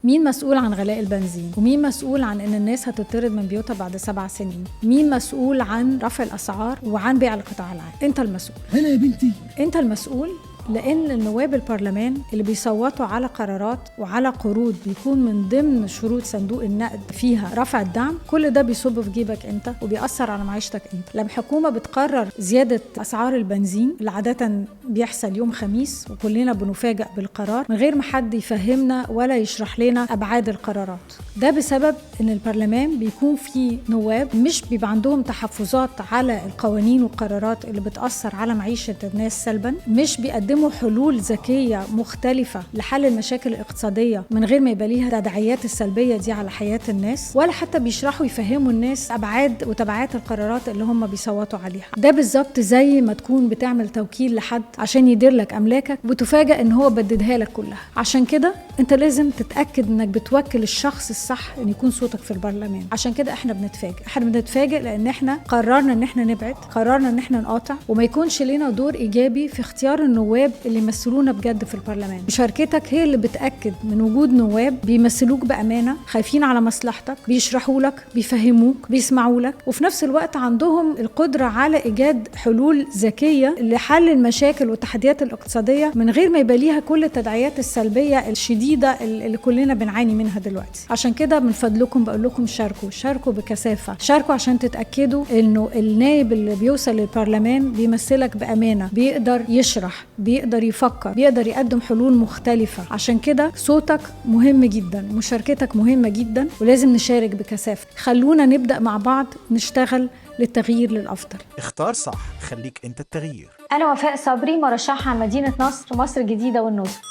مين مسؤول عن غلاء البنزين؟ ومين مسؤول عن ان الناس هتطرد من بيوتها بعد 7 سنين؟ مين مسؤول عن رفع الاسعار وعن بيع القطاع العام؟ انت المسؤول. انا يا بنتي انت المسؤول، لان النواب البرلمان اللي بيصوتوا على قرارات وعلى قروض بيكون من ضمن شروط صندوق النقد فيها رفع الدعم، كل ده بيصب في جيبك انت وبيأثر على معيشتك انت. لما حكومة بتقرر زيادة اسعار البنزين اللي عادة بيحصل يوم خميس وكلنا بنفاجأ بالقرار من غير ما حد يفهمنا ولا يشرح لنا ابعاد القرارات، ده بسبب ان البرلمان بيكون فيه نواب مش بيبقى عندهم تحفظات على القوانين والقرارات اللي بتأثر على معيشة الناس سلبا، مش بيقدموا حلول ذكية مختلفة لحل المشاكل الاقتصادية من غير ما يبقى ليها تداعيات السلبية دي على حياة الناس، ولا حتى بيشرحوا يفهموا الناس أبعاد وتبعات القرارات اللي هم بيصوتوا عليها. ده بالظبط زي ما تكون بتعمل توكيل لحد عشان يدير لك أملاكك وتفاجأ إن هو بددها لك كلها. عشان كده أنت لازم تتأكد إنك بتوكل الشخص الصح إن يكون صوتك في البرلمان. عشان كده إحنا بنتفاجئ، إحنا بنتفاجئ لأن إحنا قررنا إن إحنا نبعد، قررنا إن إحنا نقاطع، وما يكونش لنا دور إيجابي في اختيار النواب اللي يمثلونا بجد في البرلمان. مشاركتك هي اللي بتأكد من وجود نواب بيمثلوك بأمانة، خايفين على مصلحتك، بيشرحوا لك، بيفهموك، بيسمعوا لك، وفي نفس الوقت عندهم القدرة على إيجاد حلول ذكية لحل المشاكل والتحديات الاقتصادية من غير ما يبقى ليها كل التداعيات السلبية الشديدة اللي كلنا بنعاني منها دلوقتي. عشان كده من فضلكم بقول لكم شاركوا، شاركوا بكثافة، شاركوا عشان تتأكدوا إنه النائب اللي بيوصل للبرلمان بيمثلك بأمانة، بيقدر يشرح، بيقدر يفكر، بيقدر يقدم حلول مختلفة. عشان كده صوتك مهم جدا، مشاركتك مهمة جدا، ولازم نشارك بكثافة. خلونا نبدأ مع بعض نشتغل للتغيير للأفضل. اختار صح، خليك انت التغيير. أنا وفاء صبري، مرشحة عن مدينة نصر ومصر الجديدة والنزهة.